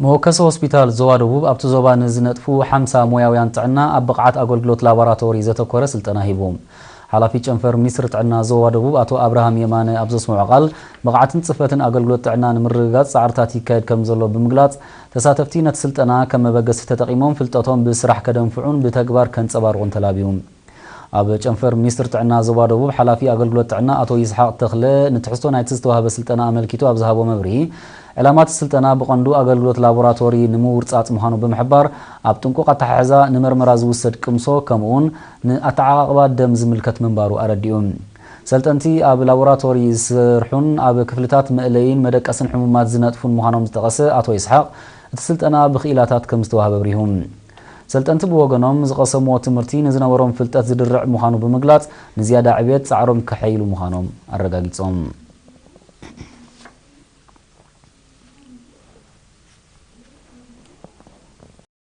መወከሲ ሆስፒታል ዞባ ደቡብ ኣብቲ ዞባ ንዝነጥፉ ሓምሳ ሞያውያን ጥዕና ኣብ ብቕዓት ኣገልግሎት ላቦራቶሪ ዘተኮረ ስልጠና ሂቡ። ሓላፊ ጨንፈር ሚኒስትሪ ጥዕና ዞባ ደቡብ ኣቶ ኣብርሃም የማነ ኣብ ዘስምዖ ቃል፣ ብቕዓትን ጽፈትን ኣገልግሎት ጥዕና ንምርግጋጽ ጻዕርታት ይካየድ ከም ዘሎ ብምግላጽ፣ ተሳተፍቲ ነቲ ስልጠና ከም መበገሲ ተጠቒሞም ፍልጠቶም ብስራሕ ከደንፍዑን ብተግባር ከንጸባርቑን ተላብዩ። ኣብ ጨንፈር ሚኒስትሪ ጥዕና ዞባ ደቡብ ሓላፊ ኣገልግሎት ጥዕና ኣቶ ይስሓቕ ተኽለ ንትሕዝቶ ናይቲ ዝተዋህበ ስልጠና ኣመልኪቱ ኣብ ዝሃቦ መብርሂ፣ ዕላማ እቲ ስልጠና ብቐንዱ ኣገልግሎት ላቦራቶሪ ንምውርጻጽ ምዃኑ ብምሕባር፣ ኣብ ጥንቁቕ ኣተሓሕዛ ንመርመራ ዝውሰድ ቅምሶ ከምኡውን ንኣተዓቓቕባ ደም ዝምልከት ምንባሩ ኣረዲኡ። ሰልጠንቲ ኣብ ላቦራቶሪ ዝሰርሑን ኣብ ክፍልታት መእለይን መደቀስን ሕሙማት ዝነጥፉን ምዃኖም ዝጠቐሰ ኣቶ ይስሓቕ፣ እቲ ስልጠና ብክኢላታት ከም ዝተዋህበ ኣብሪሁ። ሰልጠንቲ ብወገኖም ዝቐሰምዎ ትምህርቲ ንዝነበሮም ፍልጠት ዝድርዕ ምዃኑ ብምግላጽ፣ ንዝያዳ ዕብየት ጻዕሮም ከሐይሉ ምዃኖም ኣረጋጊጾም።